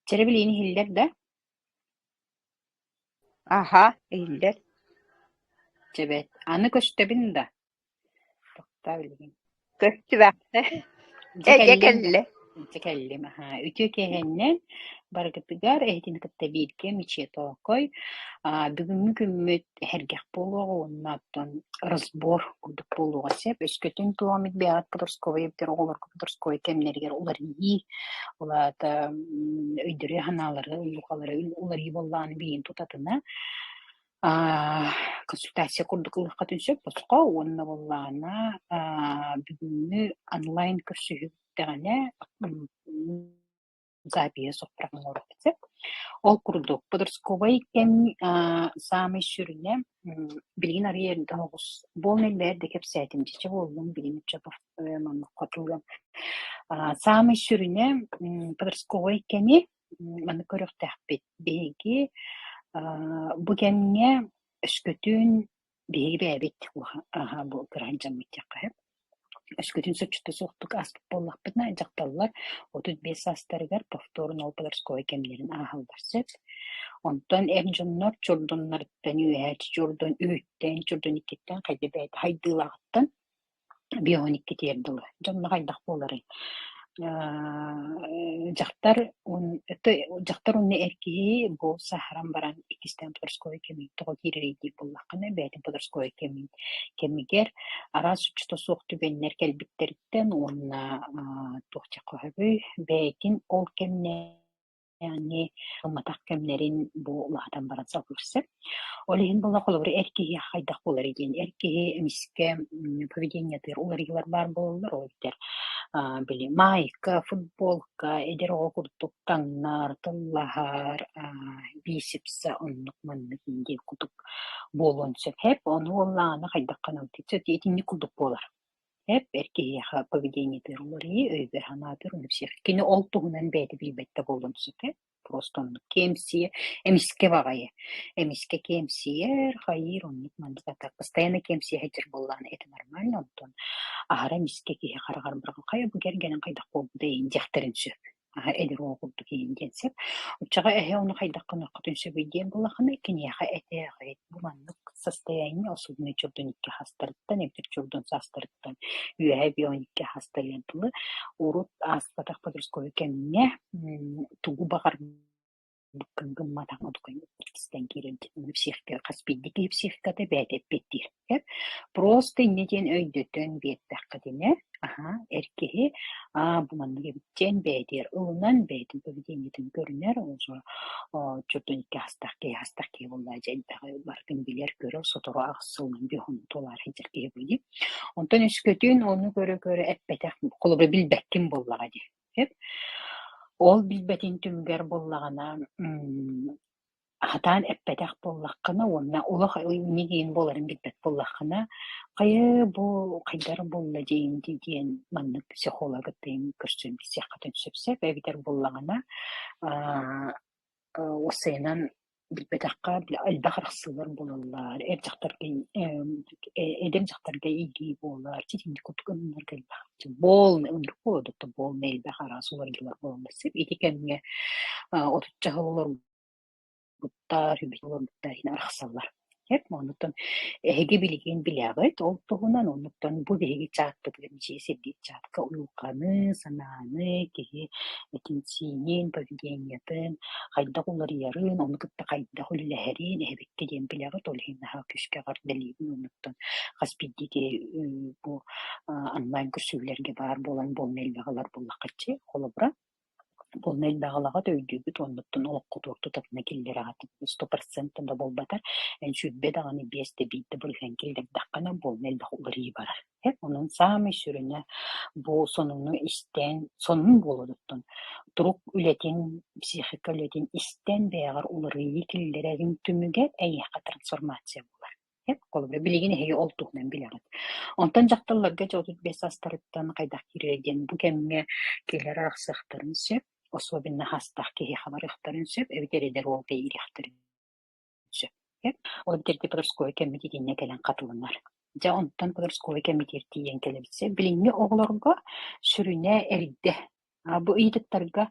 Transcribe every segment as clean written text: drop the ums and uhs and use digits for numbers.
Чэрэ билигин иһиллэр да? Аһа, иһиллэр. Чэ бэт, аны көстөбүн да? Тохтоо билигин. Көстүбэхтэ. Дьэ Ээ, дьэ кэллим да? кэллэ. Дьэ кэллим, аһаа. Үтүө киэһэннэн барыгытыгар эһитини кытта бииргэ Мичийэ Тоокой. Бүгүҥҥү күммүт эһэргэх буолуоҕа уонна оттон разбор курдук буолуоҕа сөп. Өскөтүн туох эмит бэйэҕит подростковай эбэтэр оҕолорго подростковай кэмнэригэр уларыйыы, ол аата өйдөрү-санаалары, уйулҕалары уларыйыы буоллаҕына билигин тутатына консультация курдук ылыаххытын сөп босхо уонна буоллаҕына бүгүҥҥү онлайн көрсүһүүтэҕинэ запиһы соппураҥ оҥоруохпут сөп. Ол курдук подростковай кэм саамай сүрүнэ билигин арыйа эрдэ оҕус буолан элбэҕи да кэпсээтим дьэ буоллум билигин маннык хотугу Саамай сүрүнэ подростковай кэми Маны көрүөхтээхпит. Биһиги бу кэмҥэ өскөтүн биһиги бэйэбит бу кыраһын дьоммут диэххэ сөп. Өскөтүн соччото суохтук ааспыт буоллахпытына, дьахталлар 35 саастарыгар повторно ол подростковай кэмнэрин ааһаллар сөп. Онтон эр дьоннор чордуннарыттан үөһээ чордун үһүттэн, чордун иккиттэн хайда бэйэтэ хайдыылааҕыттан 52-тигэр дылы. Дьонно хайдах буоларый? Дьахтар дьахтар уонна эр киһи бу сааһыран баран иккистээн подростковай кэмин тоҕо киирэрий диир буоллаххына, бэйэтин подростковай кэмин кэмигэр араас соччото суох түгэннэр кэлбиттэриттэн уонна туох диэххэ сөбүй, бэйэтин ол кэмнэ Аны ылматах кэмнэрин бу улаатан баран салгыыр сөп. Ол иһин буолла холобур эр киһиэхэ хайдах буоларый диэн. Эр киһи эмискэ поведениетыгар уларыйыылар баар буолаллар, ол эбэтэр били маайка, футболка, эдэр оҕо курдук таҥнар, тыллаһар, бицепсэ оннук маннык диэн курдук буолуон сөп. Ону уоллааҕына хайдах гынан итинник курдук буолар. Эп эр киһиэхэ поведениетыгар уларыйыы, өйүгэр-санаатыгар уонна всех кини ол туһунан бэйэтэ билбэт да буолуон сөп ээ. Просто оннук киэмсийэ, эмискэ баҕайы, эмискэ киэмсийэр, хайыыр оннук маннык а так постоянно киэмсийэ сылдьар буоллаҕына это нормально, онтон аһара эмискэ киһи хараҕар быраҕан хайа бу кэргэнин хайдах буолбутай диэхтэрин сөп. Эдэр оҕо курдук иһин диэн сөп. Оччоҕо эһэ ону хайдах гыныаххытын сөбүй диэн буоллаххына, киниэхэ этээҕит бу маннык состояние особенно чордун икки хастарыттан эбэтэр чордун саастарыттан үөһэ бион икки хастарыан тылы урут ааспатах подростковай кэмҥэ тугу баҕар Буккун гымматах иккистэн киирэн психика хас биирдии киһи психиката бэйэтэ эппиэттиир. Просто инньэ диэн өйдөтөн биэрдэххитинэ, аһаа, эр киһи аа бу маннык эбит диэн бэйэтигэр ылынан, бэйэтин поведениетын көрүнэр, чордон икки астаах киһи астаах киһи буоллаҕа дьэ элбэҕи барытын билэр, көрөр, сотору аҕыс сылынан биэһун туолаары сылдьар киһи буолуо. Онтон өскөтүн ону көрө-көрө эппэтэх, холобура билбэккин буоллаҕа дии. Сөп. Ол билбэтин түмүгэр буоллаҕына, сатаан эппэтэх буоллаххына уонна олох иннигин буоларын билбэт буоллаххына, хайа бу хайдара буолла диэн диэн маннык психологыттан көрсөн билсиэххитин сөп сөп эбэтэр буоллаҕына уопсайынан билбэтэххэ элбэх арахсыылар буолаллар, эр дьахтарга эдэр дьахтарга иирии буолар, итинник курдук ыннарга элбэх буолна ынырык буолуо да буолна элбэх араас уларыйыылар буолаллар сөп. Ити кэмҥэ отучча сыл олорбуттар, олорбуттар иһин арахсаллар. Сөп, оннуттан эһиги билигин билэҕит, ол туһунан оннуттан бу биһиги чааппытыгар дьиэ сирдиир чаапка уйулҕаны, санааны, киһи этин-сиинин, поведениетын хайдах уларыйарын, ону кытта хайдах үлэлэһэрин эһэбиккэ диэн билэҕит, ол иһин наһаа күүскэ эҕэрдэлиибин оннуттан хас биирдии киһи бу онлайн көрсүһүүлэргэ баар буолан буолна элбэҕи ылар буоллаххытчы холобура Уонна элбэҕи өйдүүбүт уоннуттан олоххутугар тутатына киллэрэҕит 100% да буолбатар, эн 20 даҕаны, биэс да, биир да бырыһыан киллэрдэххинэ буолна элбэх уларыйыы барар. Онон саамай сүрүнэ бу сонуну истэн, сонун буолуоттан турук үлэтин, психика үлэтин истэн бэйэҕэр уларыйыы киллэрэриҥ түмүгэр эйиэхэ трансформация буолар. Холобура, билигин эһиги ол туһунан билэҕит. Онтон дьахталларга дьэ 35 саастарыттан хайдах киирэрэ диэн бу кэмҥэ кинилэр арахсыахтарын сөп, особенно хастаах киһиэхэ барыахтарын сөп, эбэтэр эдэр уолга иириэхтэрин сөп. Ол эбэтэр подростковай кэммит итиннэ кэлэн хатыланар. Дьэ онтон подростковай кэммитигэр тиийэн кэлэбит. Билиҥҥи оҕолорго сүрүнэ эрдэ. Бу ыйытыктарга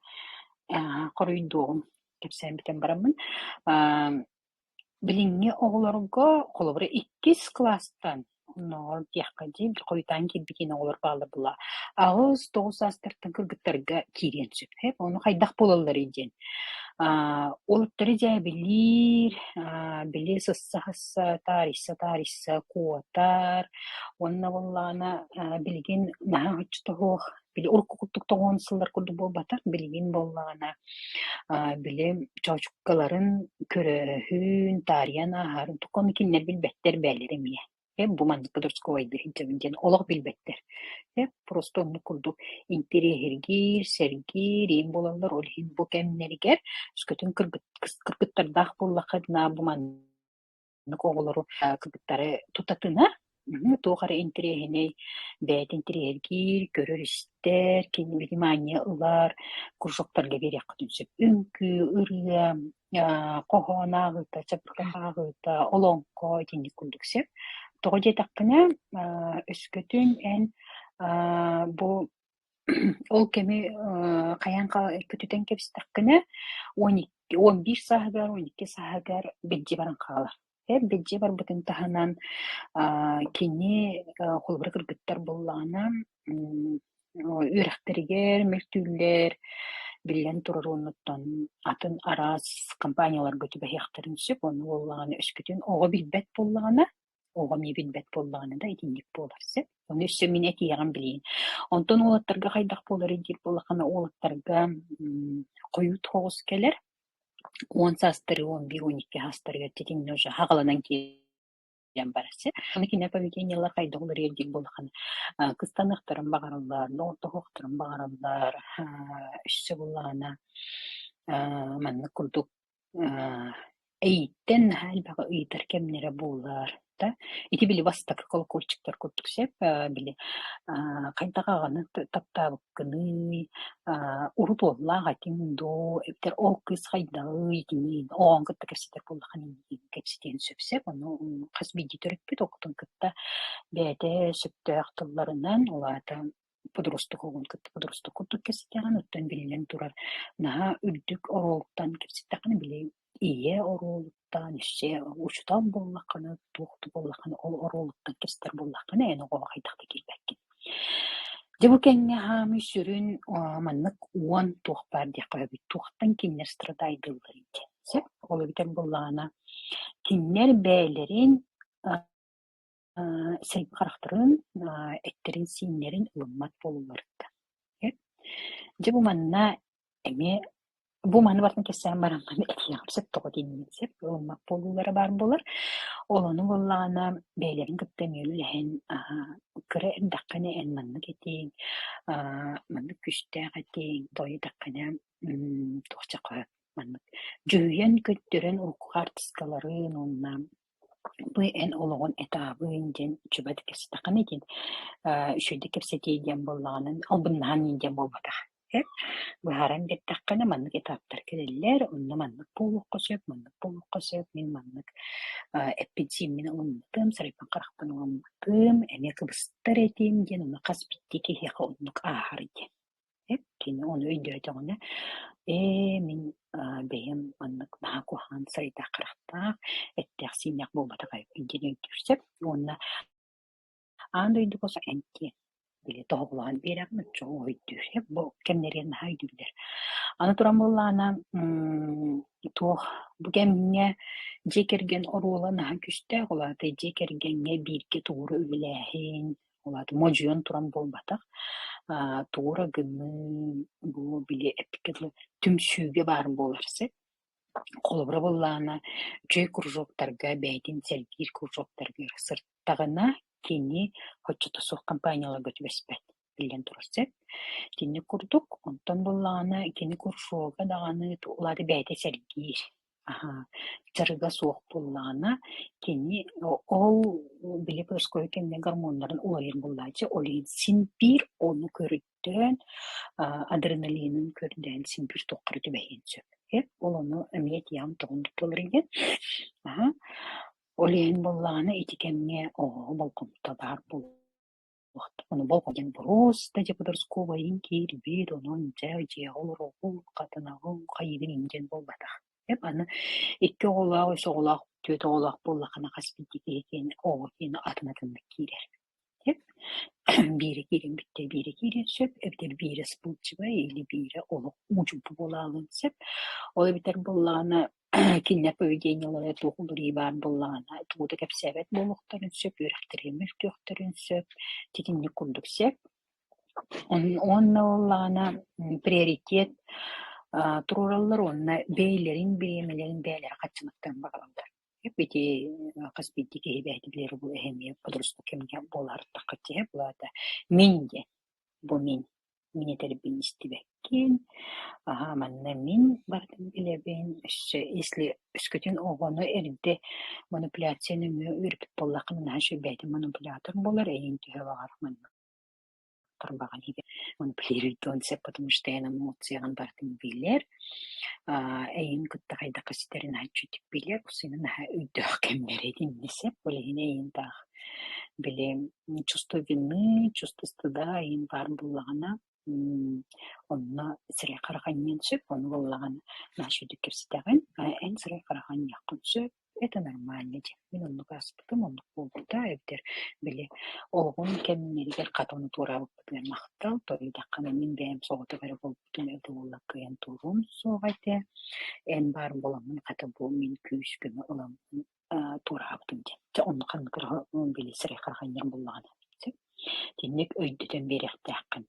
Хоруйдуоҕум кэпсээн бүтэн бараммын. Билиҥҥи оҕолорго, холобура, иккис кылаастан оннооҕор диэххэ дии, хойутаан киирбит оҕолор бааллар буолла, 8-9 саастартан кыргыттарга киириэн сөп. Ону хайдах буолалларый диэн. Уолаттары дьээбилиир, били сысса-сысса, таарыйса-таарыйса куотар уонна буоллаҕына билигин наһаа оччото суох били урукку курдук тоҕуон сыллар курдук буолбатах, билигин буоллаҕына били чоочуккаларын көрөөһүн, таарыйан ааһарын ону кинилэр билбэттэр бээлэрэ эмиэ. Бу маннык подростковайдыы сылдьабын диэн олох билбэттэр. Просто оннук курдук интэриэһиргиир, сэргиир иин буолаллар. Ол иһин бу кэмнэригэр өскөтүн кыргыттардаах буоллаххытына бу маннык оҕолору кыргыттары тутатына туох эрэ интэриэһинэй бэйэтэ интэриэһиргиир, көрөр-истэр, кини внимание ылар кружоктарга биэриэххитин сөп. Үҥкүү, ырыа, хоһоон ааҕыыта, чабырҕах ааҕыыта, олоҥхо итинник курдук сөп. Тоҕо диэтэххинэ, өскөтүн эн бу ол кэми хайаан көтүтэн кэбистэххинэ, 11 сааһыгар, 12 сааһыгар билдьи баран хаалар. Эр билдьи барбытын таһынан кини холобура кыргыттар буоллаҕына үөрэхтэригэр мөлтүүллэр, биллэн турар уоннуттан атын араас компанияларга түбэһиэхтэрин сөп. Ону буоллаҕына өскөтүн оҕо билбэт буоллаҕына, оҕо эмиэ билбэт буоллаҕына да итинник буолар сөп. Ону өссө мин этиэҕим билигин. Онтон уолаттарга хайдах буоларый диир буоллаххына, уолаттарга хойут соҕус кэлэр. 10 саастары, 11, 12 саастарыгар итиннэ уже хаҕаланан киирэн барар сир. Аны кинилэр поведениелар хайдах уларыйар диир буоллаххына, кыстаныахтарын баҕараллар, доҕордоһуохтарын баҕараллар, өссө буоллаҕына маннык курдук Эйиттэн наһаа элбэҕи ыйытар кэмнэрэ буолар да. Ити били бастакы колокольчиктар курдук сөп, били хайдах аҕаны таптаабыккыный, урут уоллаах этиҥ дуу, эбэтэр ол кыыс хайдаҕый итини оҕоҥ кытта кэпсэтэр буоллаххына эйигин кэпсэтиэн сөп-сөп. Ону хас биирдии төрөппүт оҕотун кытта бэйэтэ сөптөөх тылларынан, ол аата подросток оҕону кытта подросток курдук кэпсэтэҕин, оттон биллэн турар наһаа үрдүк оруолтан кэпсэттэххинэ, били ийэ оруолуттан, өссө учуутал буоллаххына, туох да буоллаххына, ол оруолуттан кэпсэтэр буоллаххына, эн оҕоҕо хайдах да киирбэккин. Дьэ бу кэмҥэ хаамыы сүрүн маннык 10 туох баар диэххэ сөбүй, туохтан кинилэр страдайдыыллар диэн сөп. Ол эбэтэр буоллаҕына, кинилэр бэйэлэрин сиргэ харахтарын, эттэрин-сииннэрин ылыммат буолалларыттан. Дьэ бу манна эмиэ бу маны барытын кэпсээн бараммын этиэҕим сөп тоҕо диэммин сөп ылыммат буолуулара баар буолар. Ол ону буоллаҕына бэйэлэрин кытта эмиэ үлэлэһэн кыра эрдэххинэ эн маннык этиҥ, маннык күүстээх этиҥ, тоойуйдаххына туох чахчы маннык дьүһүйэн көрдөрөн урукку хаартыскаларын уонна бу эн олоҕун этаабын диэн үчүгэйдик кэпсэтэххинэ диэн үчүгэйдик кэпсэтии диэн буоллаҕына албыннаһан диэн буолбатах эр быһааран биэрдэххинэ маннык этаптар кэлэллэр, онно маннык буолуохха сөп, маннык буолуохха сөп, мин маннык эппин-сииммин ылыммытым, сарайбын-харахпын ылыммытым, эмиэ кыбыстар этим диэн ону хас биирдии киһиэхэ оннук ааһар диэн. Кини ону өйдөөтөҕүнэ, ээ, мин бэйэм маннык наһаа куһаҕан сырайдаах харахтаах, эттээх-сииннээх буолбатах эбиппин диэн өйдүүр сөп. Уонна аан дойдуга эн диэн били тоһоҕолоон биэрэҕин, оччоҕо өйдүүр. Бу кэмнэригэр наһаа өйдүүллэр. Аны туран буоллаҕына, туох бу кэмҥэ дьиэ кэргэн оруола наһаа күүстээх, ол аата дьиэ кэргэҥҥэ бииргэ тугу үлэлээһин, Ол аата модьуйан туран буолбатах, тугу эрэ гыныы, бу били эппиккэ дылы түмсүүгэ баар буолар сөп. Холобура буоллаҕына, үчүгэй кружоктарга, бэйэтин сэргиир кружоктарыгар сырыттаҕына, кини оччото суох компанияларга түбэспэт, биллэн турар сөп. Итинник курдук, онтон буоллаҕына кини кружога даҕаны ол аата бэйэтэ сэргиир. Аһаа, дьарыга суох буоллаҕына, кини ол били поисковик кэмҥэ гормоннарын уларыйар буоллааччы, ол иһин син биир ону көрдөөн, адреналинын көрдөөн син биир туохха эрэ түбэһиэн сөп. Ол ону эмиэ этиэҕим тоҕун тутулар диэн. Аһаа, ол иһин буоллаҕына ити кэмҥэ оҕоҕо болҕомто баар буолуо. буолуохтаах. Ону болҕомто диэн боруоста дьэ подростковайын киирбит, онон дьэ дьиэҕэ олороҕун, хатанаҕын, хайыыгын иҥин диэн буолбатах. Эп аны икки оҕолоох, үс оҕолоох, түөрт оҕолоох буоллаххына хас биирдии киһи киэнэ оҕо киэнэ атын-атыннык киирэр. Эп биирэ киирэн бүттэ, биирэ киириэн сөп, эбэтэр биирэ вспыльчивай или биирэ олох уу-чуумпу буолаалыан сөп. Ол эбэтэр буоллаҕына кинилэр поведениелара туох уларыйыы баар буоллаҕына тугу да кэпсээбэт буолуохтарын сөп, үөрэхтэрин мөлтүөхтэрин сөп, итинник курдук сөп. Уонна буоллаҕына приоритет туруораллар уонна бэйэлэрин бириэмэлэрин бэйэлэрэ хаччыныктарын баҕараллар. Ити хас биирдии киһи бэйэтэ билэр бу эһэми подросток кэмҥэ буолаартахха киһи булаата мин диэн бу мин мин этэрбин истибэккин, аһаа манна мин барытын билэбин, өссө если өскөтүн оҕону эрдэ манипуляция нөҥүө үөрэппит буоллаххына наһаа үчүгэй бэйэтин манипулятор буолар, эйигин төһө баҕар маннык тарбаҕын иһигэр манипулируйдуон сөп, потому что эн эмоцияҕын барытын билэр, эйигин кытта хайдах кэпсэтэрин наһаа үчүгэй билэр, сина наһаа өйдөөх кэмнэрэ итиннэ сөп, ол иһин эйигин таах били чувство вины, чувство стыда эйигин баар буоллаҕына онно сирэй-харах анньыан сөп, ону буоллаҕына наһаа үчүгэйдик кэпсэтэҕин, эн сирэй-харах анньыаххын сөп, это нормально диэн. Мин оннук ааспытым, оннук буолбута эбэтэр били оҕом кэмнэригэр хата ону туораабыппытыгар махтал, торуйдаххына мин бэйэм соҕотох эрэ буолбутум эбитэ буоллар кыайан туоруом суоҕа этэ, эн баар буоламмын хата бу мин күүс-көмө ыламмын туораабытым диэн. Дьэ онно ханнык эрэ били сирэй-харах анньар буоллаҕына сөп. Итинник өйдөтөн биэриэхтээххин.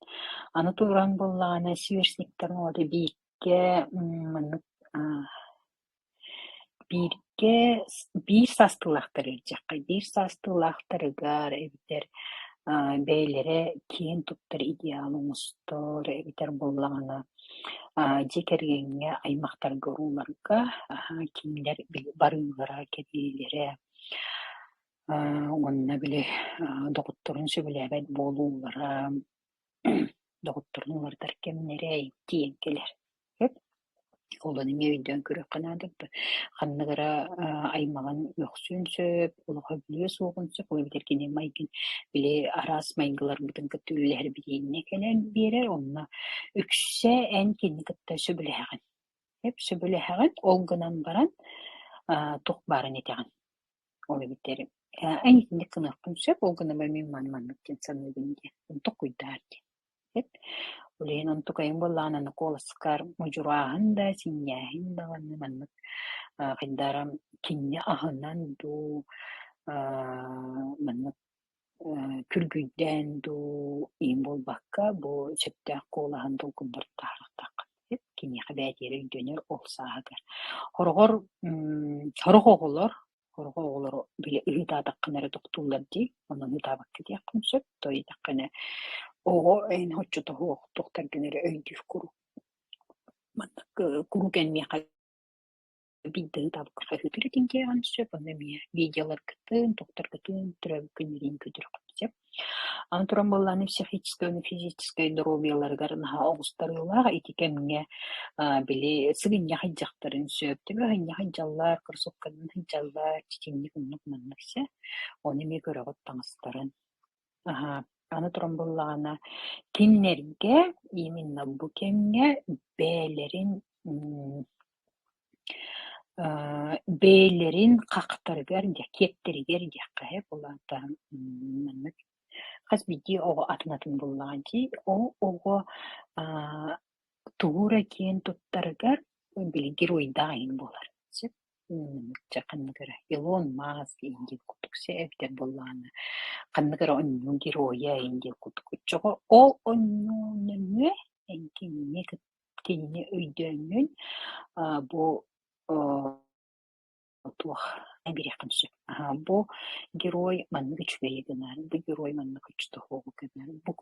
Аны туран буоллаҕына сверстниктарын уота бииргэ маннык Бииргэ биир саастыылаахтар илдьиэххэ, биир саастыылаахтарыгар эбэтэр бэйэлэрэ киэн туттар идеал оҥостор эбэтэр буоллаҕына дьиэ кэргэҥҥэ, аймахтарга, урууларга кинилэр барыылара, кэлиилэрэ уонна били доҕотторун сөбүлээбэт буолуулара, доҕотторун уларытар кэмнэрэ тиийэн кэлэр. Ол эмиэ өйдөөн көрүөххэ наада ханнык эрэ аймаҕын үөхсүөн сөп, олох өбүлүө суоҕун сөп, ол эбэтэр кини майгын били араас майгыларбытын кытта үлэлэһэрбит иннэ кэлэн биэрэр, онно үксэ эн кинини кытта сөбүлэһэҕин. Сөбүлэһэҕин, ол гынан баран туох баарын этэҕин. Ол эбэтэр эн итинник гыныаххын сөп, ол гынан баран мин маны маннык диэн саныыбын диэн, онтукуйдаар диэн. Ол иһин онтукайым буоллаҕына аны куоласкар модьурааһын да, синньээһин даҕаны маннык хайдара кинини аһынан дуу, маннык күргүйдээн дуу иһин буолбакка, бу сөптөөх куолаһын долгуннар таһаарыахтааххын киниэхэ бэйэтигэр өйдөнөр ол сааһыгар. Хороҕор сорох оҕолор Сорох оҕолору били ыһыытаатаххына эрэ тохтууллар дии, онон ыһыытаабакка диэххин сөп, то итэххинэ оҕо эн оччото суох туохтаргын эрэ өйдүүр куруук. Маннык куруук эн миэхэ биирдэ ыһыытаабыкка хаһыытыыр этиҥ диэҕин сөп, ону эмиэ видеоларгытын, туохтаргытын төрөөбүт күннэрин көрдөрөххүн сөп. Аны туран буоллаҕына психическэй уонна физическэй доруобуйаларыгар наһаа оҕустарыылаах ити кэмҥэ били сыгынньах сылдьахтарын сөп, төбө сынньах сылдьаллар, кроссовканан сылдьаллар, итинник оннук маннык сэ. Ону эмиэ көрөҕүт таҥастарын. Аһаа, аны туран буоллаҕына кинилэргэ именно бу кэмҥэ бэйэлэрин бэйэлэрин хахтарыгар киэптэригэр диэххэ сөп, ол аата маннык хас биирдии оҕо атын-атын буоллаҕа дии. Ол оҕо тугу эрэ киэн туттарыгар били геройдаах иһин буолар сөп. Чэ ханнык эрэ Илон Маск иһин диэн курдук эбэтэр буоллаҕына ханнык эрэ оонньуу геройа иһин диэн курдук. Оччоҕо ол оонньуу нөҥүө эн кинини кинини өйдөөҥҥүн бу туох биэриэххин сөп. Бу герой маннык үчүгэйи гынар, бу герой маннык оччотооҕу гынар, бу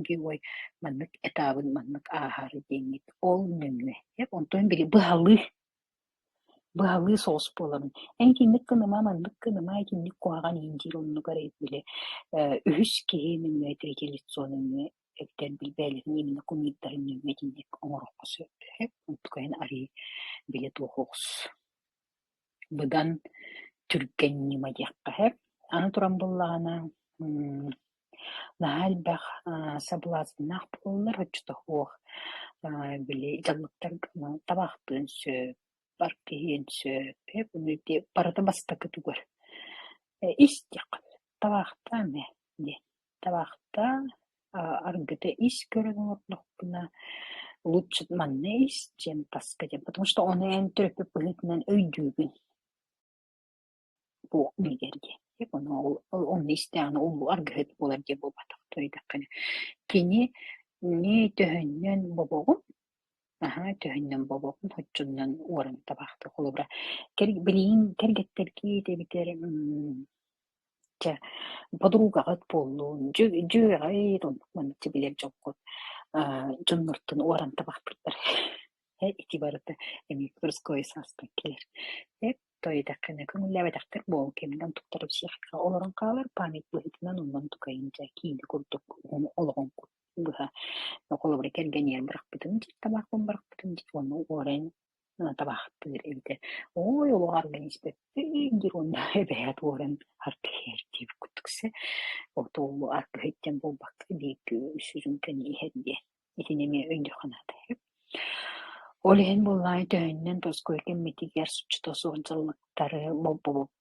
герой маннык этабын маннык ааһар диэҥҥит ол нөҥүө. Онтон били быһалыы быһалыы соҕус буолабын. Эн итинник гыныма, маннык гыныма, итинник куһаҕан иһин диир оннугар били үһүс киһи нөҥүө третье лицо нөҥүө эбэтэр билбээлэрин именно кумирдарын нөҥүө итинник оҥоруохха сөп. Онтукайын арыы били туох оҕус быдан түргэн ньыма диэххэ сөп. Аны туран буоллаҕына Наһаа элбэх соблазннаах буолаллар, оччото суох били дьаллыктарга табаахтыан сөп, аргыһыан сөп, ити барыта бастакы тугар ис диэххэ табаахтаа эмэ диэн. Табаахтаа, аргыта ис көрөн олордохпуна лучше манна ис диэн таска диэн, потому что ону эн төрөппүт быһыытынан өйдүүгүн бу миигэр диэн. Ону ол онно истэҕинэ ол аргыһыт буолар диэн буолбатах тоойдоххуна. Кини не төһөннөн бобоҕун, аһаа төһөннөн бобоҕун оччоннон уоран табаахтыыр. Холобура, билигин кэргэттэргит эбэтэр Чэ, подругаҕыт буоллун, дьүөгэҕит, оннук маннык билэр дьоҥҥут дьоннортон уоран табахтыыллар. Ити барыта эмиэ морской саастан кэлэр. Тоойдоххуна көҥүллээбэтэхтэр буол кэмҥэ онтуктара психикаҕа олорон хаалар, память быһыытынан оннун тукайын дьэ киинэ курдук олоҕун быһа холобура кэргэнигэр бырахпытын дии, табаахпын бырахпытын дии уонна уоран табаахтыыр эбитэ. Ой, олох аргыһыйбаппын диир уонна эбэһээт уоран аргыһыйар диэбит курдук сэ. Оту аргыһыт диэн буолбакка бииргэ үс кэннэ иһэр диэн. Итини эмиэ өйдүөххэ наада. Ол иһин буоллаҕына төһөннөн поскуой кэммитигэр соччото суох дьаллыктары бобобут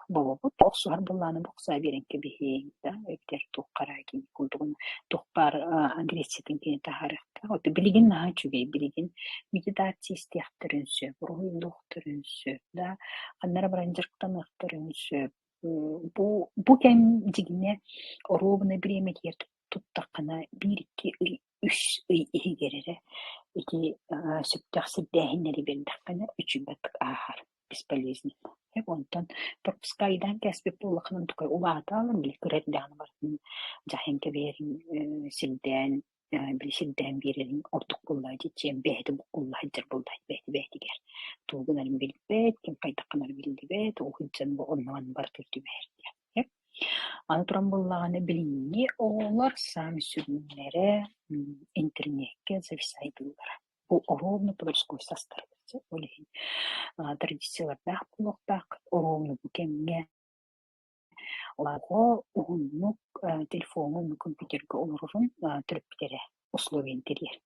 Бобобут охсуһар былааны бохсоо биэрэн кэбиһиэҥ да, эбэтэр туохха эрэ кини курдугун туох баар агрессиятын кини таһаарыахтаах. Ото билигин наһаа үчүгэй, билигин медитация истиэхтэрин сөп, уруһуйдуохтарын сөп да, ханна эрэ баран дьарыктаныахтарын сөп. Бу кэм дьиҥинэ оруобуна бириэмэтигэр туттаххына биир-икки ый, үс ый иһигэр эрэ ити сөптөөх сирдээһиннэри биэрдэххинэ үчүгэйдик ааһар. Бесполезно. Онтон пропускайдаан кээспит буоллаххына тукай улаатаалар били кыра эрдэҕинэ барытын дьаһайан кэбиһэриҥ сирдээн били сирдээн биэрэриҥ ордук буоллаҕа дии дьиэм бэйэтэ буккулла сылдьар буоллаҕа бэйэтэ бэйэтигэр тугу гынарын билбэт, ким хайдах гынарын биллибэт, ол сылдьан бу онно-манна барыта түбэһэр диэн. Аны туран буоллаҕына билиҥҥи оҕолор саамай сүрүннэрэ интернеккэ зависайдыыллара. Бу оруобуна подростковай саастарыгар ол иһин традициялардаах буолуохтаах, оруобуна бу кэмҥэ оҕо уһуннук телефоҥҥа уонна компьютерга олорорун төрөппүттэрэ условиен тэрийэр.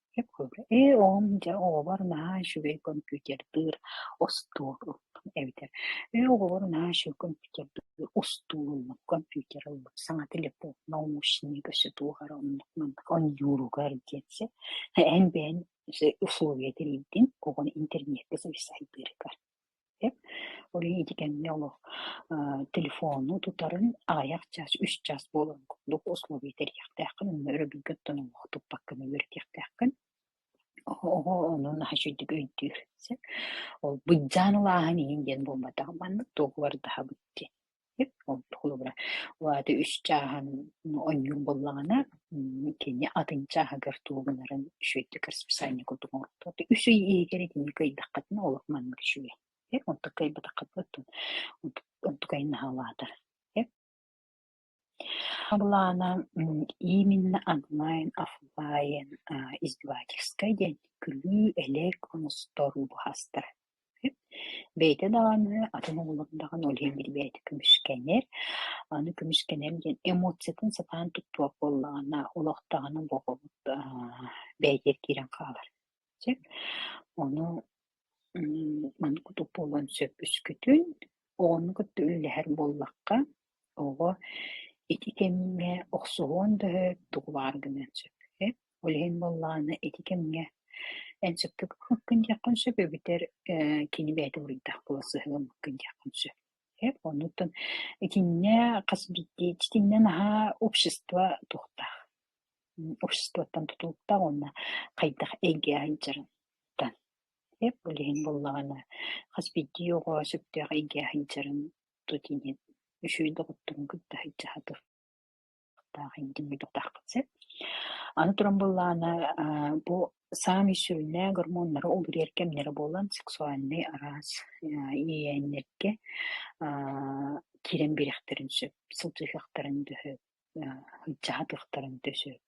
Ээ оҕом дьэ оҕобор наһаа үчүгэй компьютердыыр остуол ыллым эбэтэр ээ оҕобор наһаа үчүгэй компьютердыыр устуул ыллым, компьютер ыллым, саҥа телефон, наушник өссө туох эрэ оннук маннык оонньууругар диэн эн бэйэҥ условия тэрийдин оҕону интернеккэ зависайдыырыгар. Ол иһин ити кэмҥэ олох телефону тутарын аҕыйах чаас, үс чаас буоларын курдук условия тэрийиэхтээххин уонна өрөбүлгэ оттон олох туппаккын үөрэтиэхтээххин. Оҕо ону наһаа үчүгэйдик өйдүүр. Ол быдьаан улааһын иһин диэн буолбатах, маннык дуогубардаһабыт диэн. Ол холобура, ол аата үс чааһын оонньуур буоллаҕына, кини атын чааһыгар тугу гынарын үчүгэйдик расписание курдук оҥортор. Үс ый иһигэр итини кыайдаххытына олох маннык үчүгэй. Онтон кыайбатаххытына онтукайын наһаа улаатар. Былаана именно онлайн, оффлайн издевательскай диэн күлүү-элэк оҥостор убаһастар. Бэйэтэ даҕаны, атын оҕолор даҕаны ол иһин билбэт көмүскэнэр. Аны көмүскэнэр диэн эмоциятын сатаан туттубат буоллаҕына, олох даҕаны оҕобут бэйэтигэр киирэн хаалар. Сөп. Ону маннык курдук буолуон сөп үскүтүн оҕону кытта үллэһэр буоллахха, оҕо ити кэмҥэ охсуһуон да сөп, тугу баҕар гыныан сөп. Ол иһин буоллаҕына ити кэмҥэ эн сөпкө гыммыккын диэххин сөп эбэтэр кини бэйэтэ буруйдаах буола сыһыаммыккын диэххин сөп. Оннуттан итиннэ хас биирдии итиннэ наһаа общество туохтаах, обществоттан тутулуктаах уонна хайдах эйгэҕэ сылдьарыттан. Ол иһин буоллаҕына хас биирдии оҕо сөптөөх эйгэҕэ сылдьарын тутиһин үчүгэй доҕотторун кытта сылдьа сөп. Аны туран буоллаҕына бу саамай сүрүнэ гормоннары уларыйар кэмнэрэ буолан сексуальнай араас иэйээннэргэ киирэн биэриэхтэрин сөп, сылдьыһыахтарын да сөп, дьаһатыахтарын да сөп.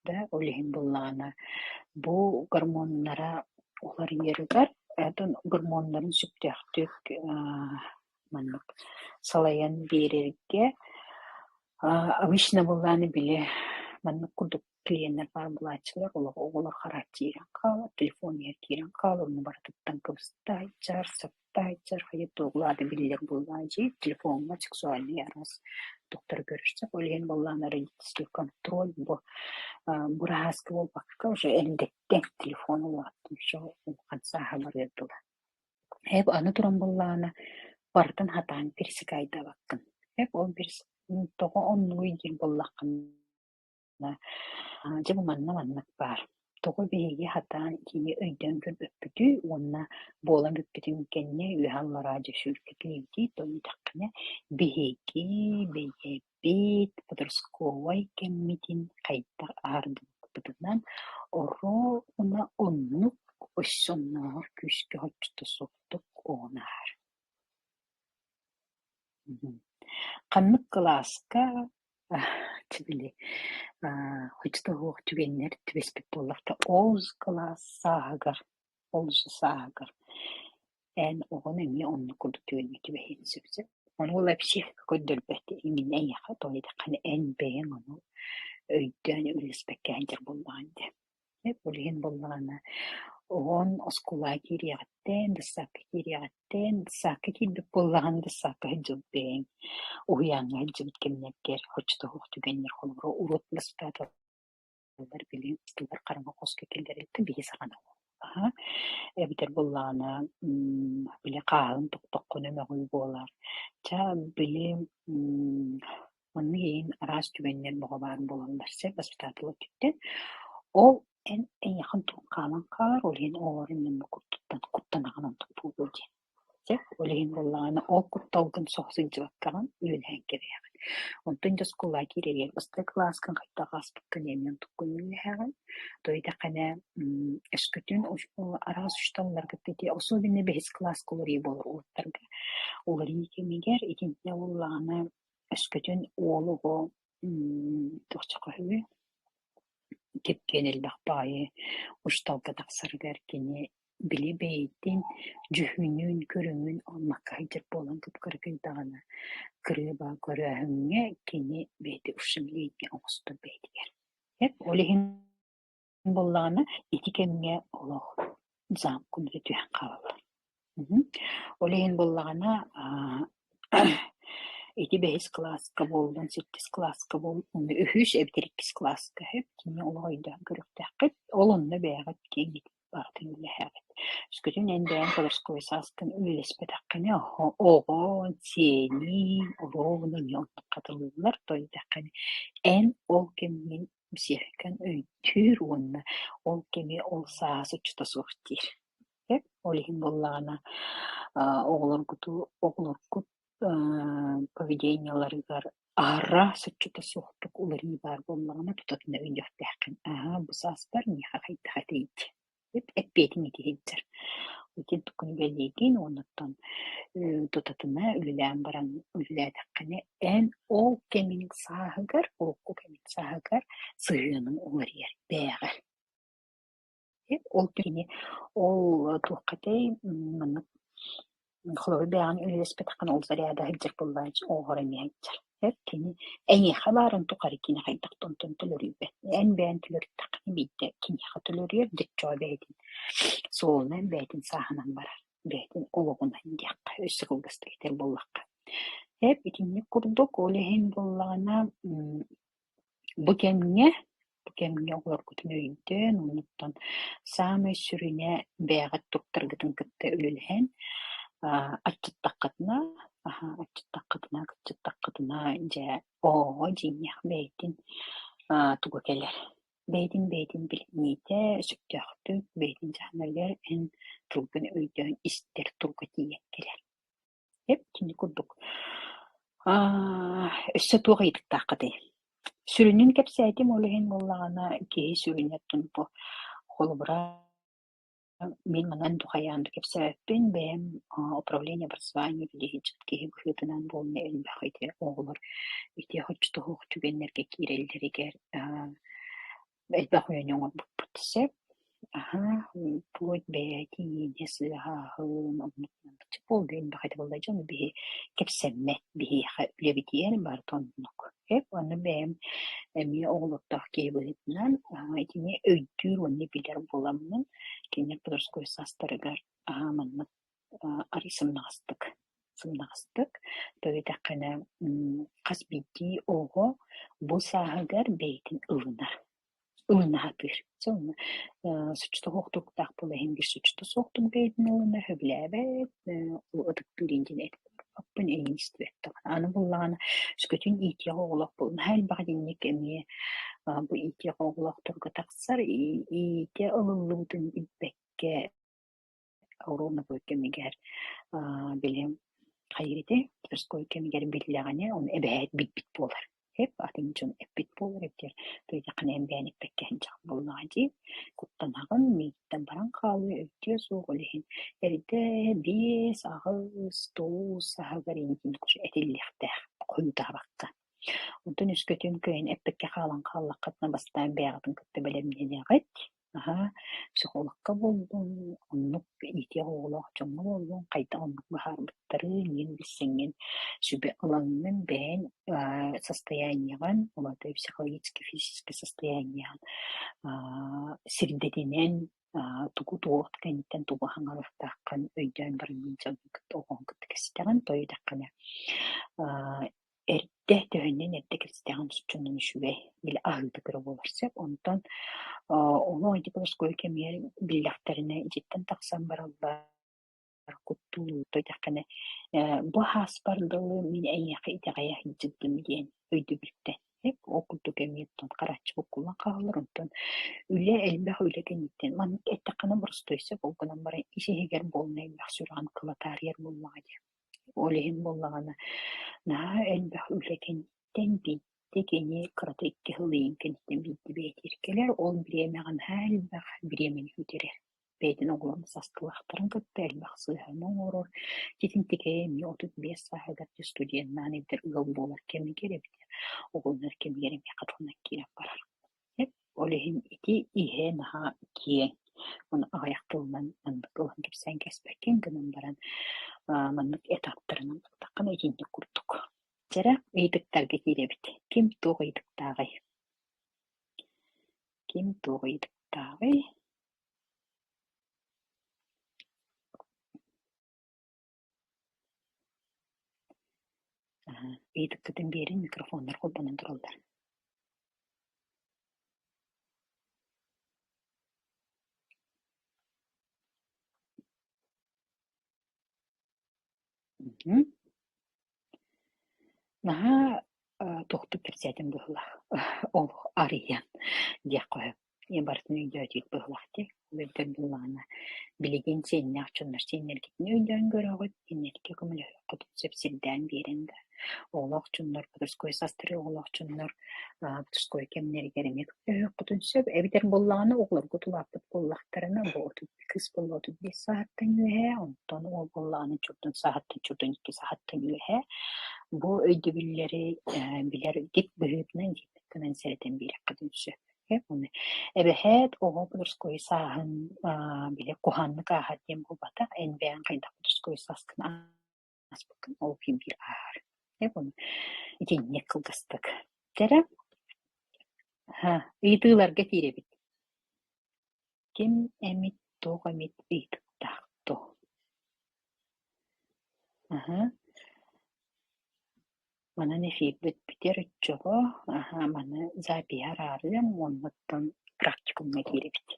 Да ол иһин буоллаҕына бу гормоннара уларыйарыгар атын гормоннарын сөптөөхтүк маннык салайан биэрэргэ. Обычно буоллаҕына били маннык курдук клиеннэр баар буолааччылар, олох оҕолор харааччы киирэн хаалар, телефон иһэр киирэн хаалар, онно барытыттан кыбыста сылдьар, сапта сылдьар, хайа туоҕулаата биллэр буоллаҕа дии, телефоҥҥа сексуальнай араас туохтары көрүстэх, ол иһин буоллаҕына родительский контроль бу бырааска буолбакка уже эрдэттэн телефон улааттын еще улахан сааһа барыар дылы. Эп аны туран буоллаҕына барытын сатаан пересекайдаабаккын. Эп ол тоҕо оннугуй диир буоллаххына, дьэ бу манна маннык баар. Тоҕо биһиги сатаан итини өйдөөн көрбөппүтүй уонна буолан бүппүтүн кэннэ үөһэ аллараа дьэ сүүркэтиибитий тоҕо диэтэххинэ биһиги бэйэбит подростковай кэммитин хайдах аһардыбыппытынан оруобуна оннук өссө оннооҕор күүскэ соччото суохтук оҕону аһар. Ханнык кылааска били хочто суох түгэннэр түбэспит буоллахта ол кылаас сааһыгар, ол же сааһыгар эн оҕону эмиэ оннук курдук түгэҥҥэ түбэһиэн сөп сөп. Ону ол психика көрдөрбөт именно эйиэхэ, тоҕо диэтэххинэ эн бэйэҥ ону өйдөөн үлэлэспэккэ сылдьар буоллаҕыҥ дии. Ол иһин буоллаҕына оҕоҥ оскуолаҕа киириэҕиттэн, дьыссаакка киириэҕиттэн, дьыссаакка киирбит буоллаҕына дьыссаакка сылдьыбыт бэйэҥ уһуйааҥҥа сылдьыбыт кэмнэргэр оччото суох түгэннэр холобура урут воспитателлэр били тыллар хараҥа хоско киллэрэллэр биһи саҕана аһа эбэтэр буоллаҕына били хааһын тохтоххуна мөҕүү буолар. Ча били Маннык иһин араас түгэннэр бөҕө баар буолаллар сөп воспитатель өттүттэн. Ол эн эйиэхэ туох хаалан хаалар, ол иһин оҕолорун маннык куттуттан куттанаҕын онтук буолуо диэн. Сөп ол иһин буоллаҕына ол кутталгын соһо сылдьыбаккаҕын үөлэһэн кэбиһэҕин. Онтон дьэ оскуолаҕа киирэригэр бастакы кылааскын хайдах ааспыккын эмиэ онтуккун үөлэһэҕин. То итэххинэ өскөтүн араас учууталларгыт ити особенно бэһис кылааска уларыйыы буолар уолаттарга. Уларыйыы кэмигэр итиннэ буоллаҕына Өскөтүн уол оҕо туохча кипкиэн элбэх баҕайы учууталга тахсарыгар кини били бэйэтин дьүһүнүн, көрүҥүн ылыммакка сылдьар буолан кып-кыракый даҕаны кырыыба көрөөһүҥҥэ кини бэйэтэ ущемление оҥостор бэйэтигэр. Ол иһин буоллаҕына ити кэмҥэ олох замкнута түһэн хаалаллар. Ол иһин буоллаҕына ити бэһис кылааска буоллун, сэттис кылааска буоллун, үһүс эбэтэр иккис кылааска сөп кини олох өйдөөн көрүөхтээххит. Ол онно бэйэҕит киэҥ барытын үлэлэһэҕит. Өскөтүн эн бэйэҥ подростковай сааскын үлэлэспэтэххинэ, оҕо, сиэниҥ, оруобуна эмиэ оннук хатылыыллар. Тоҕо диэтэххинэ, эн ол кэмҥин психикаҥ өйдүүр уонна ол кэми ол саас оччото суох диир. Ол иһин буоллаҕына оҕолоргут поведениеларыгар аһара соччото суохтук уларыйыы баар буоллаҕына тутатына өйдүөхтээххин. Аһаа, бу сааспар миэхэ хайдах этэй диэн эппиэтиҥ ити сылдьар. Итин тукун бэлиэтиин уонуттан тутатына үлэлээн баран үлэлээтэххинэ эн ол кэмиҥ сааһыгар, урукку кэмиҥ сааһыгар сыһыаныҥ уларыйар бээҕэр. Ол кини ол туохха этэй маннык холобур бэйэҕин үлэлэспэтэххинэ ол заряда сылдьар буоллаҕына оҕоҕор эмиэ сылдьар. Кини эйиэхэ баарын тухары кини хайдах да онтон төлөрүйбэт. Эн бэйэҥ төлөрүттэххинэ биирдэ киниэхэ төлөрүйэр, дьоччоҕо бэйэтин суолунан, бэйэтин сааһынан барар, бэйэтин олоҕунан диэххэ, өссө кылгастык этэр буоллахха. Эп итинник курдук ол иһин буоллаҕына бу кэмҥэ, бу кэмҥэ оҕолоргутун өйдөөн, оннуттан саамай сүрүнэ бэйэҕит туттаргытын кытта үлэлэһэн, аччыттаххытына, аччыттаххытына, кыччыттаххытына дьэ оҕоҕо дьиҥнээх бэйэтин туга кэлэр. Бэйэтин бэйэтин билиниитэ, сөптөөхтүк бэйэтин дьаһанарыгар эн тылгын өйдөөн истэр туруга тиийэн кэлэр. Эп кини курдук. Өссө туох ыйытыктааххытый? Сүрүнүн кэпсээтим, ол иһин буоллаҕына киһи сүрүнэ бу холобура мин манан духайаан да кэпсээбэппин, бэйэм управление образования билиһинчит киһи быһыытынан буолна элбэх ити оҕолор ити хоччотоһуох түгэннэргэ киирэллэригэр элбэх үлэни оҥорбуппут сөп. Аһаа, вплоть бэйэтин иинэ сыаһааһын, оннук маннык. буолааччы буолла элбэх этэ буолла дьон биһи кэпсэммэт биһиэхэ үлэбитигэр барыта оннук. Ону бэйэм эмиэ оҕолордоох киһи быһыытынан итини өйдүүр уонна билэр буоламмын кинилэр подростковай саастарыгар маннык арыый сымнаҕастык сымнаҕастык тоҕо диэтэххинэ хас биирдии оҕо бу сааһыгар бэйэтин ылынар ылына сатыыр. Чэ онно соччото суох туруктаах буола иһин биир соччото суохтук бэйэтин ылына сөбүлээбэт, ытыктыыр диэн этиппаппын эйигин истибэт даҕаны. Аны буоллаҕына өскөтүн иитиэх оҕолоох буолла наһаа элбэх итинник эмиэ бу иитиэх оҕолоохторго тахсар иитэ ылыллыбытын билбэккэ Оруобуна кэмигэр били хайыыр этэ, морской кэмигэр биллэҕинэ, ону эбэһээт билбит буолар. Эп атын дьон эппит буолар эбитэр туйдаххына эн бэйэҥ эппэккэ сылдьаҕын буоллаҕа дии. Куттанаҕын, миигиттэн баран хаалыа, өйдүө суох ол иһин эрдэ 5, 8, 9 сааһыгар инники этиллиэхтээх хойутаабакка. Онтон өскөтүн кыайан эппэккэ хаалан хааллаххытына бастаан бэйэҕитин кытта бэлэмнэнэҕит. Аһаа, психологка буоллун, оннук иитиэх оҕолоох дьоҥҥо буоллун, хайдах оннук быһаарбыттарын иҥин билсэҥҥин сүбэ ылаҥҥын бэйэҥ состояниеҕын, ол аата психологическай, физическэй состояниеҕын сирдэтинэн тугу туох кэнниттэн тугу хаҥарыахтааххын өйдөөн бараҥҥын дьону кытта оҕоҕун кытта кэпсэтэҕин, тоҕо диэтэххинэ эрдэ төһөннөн эрдэ кэпсэтэҕин соччонон үчүгэй, били аһыыта кыра буолар сөп. Онтон ону ити подростковай кэмигэр биллэхтэринэ дьиэттэн тахсан бараллар, куттуулуур диэтэххинэ бу ааспар дылы мин эйиэхэ итэҕэйэ сылдьыбытым диэн өйдөбүлтэн ол курдук эмиэ оттон харааччы буккуллан хаалар. Онтон үлэ элбэх үлэ кэнниттэн маннык эттэххинэ боростуой сөп, ол гынан баран ис-иһигэр буолна элбэх сүрэҕин кылатаарыйар буоллаҕа дии. Ол иһин буоллаҕына наһаа элбэх үлэ кэнниттэн биирдэ кини кырата 2 сыл ыйын кэнниттэн биирдэ бэйэтигэр кэлэр, ол бириэмэҕэ наһаа элбэх бириэмэни сүтэрэр. Бэйэтин оҕолорун састылаахтарын кытта элбэх сыһыаны оҥорор. Итинтикэйэ эмиэ 35 сааһыгар дьэ студеннаан эбэтэр ыал буолар кэмигэр эбэтэр оҕолонор кэмигэр эмиэ хатыланан киирэн барар. Ол иһин ити иһэ наһаа киэҥ, ону аҕыйах тылынан маннык ылан кэпсээн кэспэккин гынан баран маннык этаптарынан бардаххына итинник курдук. Дьэрэ, ыйытыктарга киирэбит. Ким туох ыйытыктааҕый? Ким туох ыйытыктааҕый? Ыйытыккытын биэрин, микрофоннар холбонон тураллар. Наһаа туохтук кэпсээтим быһыылаах, олох арыйан диэххэ сөп. Барытын өйдөөтүгүт быһыылаах дии. Ол эбэтэр буоллаҕына билигин сиэннээх дьоннор сиэннэргитин өйдөөн көрөҕүт, кинилэргэ көмөлөһүөххүтүн сөп сирдээн биэрэн да. Оҕолоох дьоннор, подростковай саастары оҕолоох дьоннор подростковай кэмнэригэр эмиэ көмөлөһүөххүтүн сөп. Эбэтэр буоллаҕына оҕолоргут улааппыт буоллахтарына бу 30 кыыс буолла 35 сааһыттан үөһээ, онтон уол буоллаҕына чурдун сааһыттан чурдун 2 сааһыттан үөһээ. Бу өйдөбүллэри билэргит быһыытынан итинник гынан сэрэтэн биэриэххитин сөп. Эбэһээт оҕо подростковай сааһын били куһаҕаннык ааһар диэн буолбатах, эн бэйэҥ хайдах подростковай сааскын ааспыккын ол иһин биир ааһар. Итинник кылгастык. Кэрэ ыйытыыларга киирэбит. Ким эмит туох эмит ыйытыктаах дуо? Манан эфирбит бүтэр оччоҕо, маны запиһы араарыам уонна оттон практикумҥа киирэбит.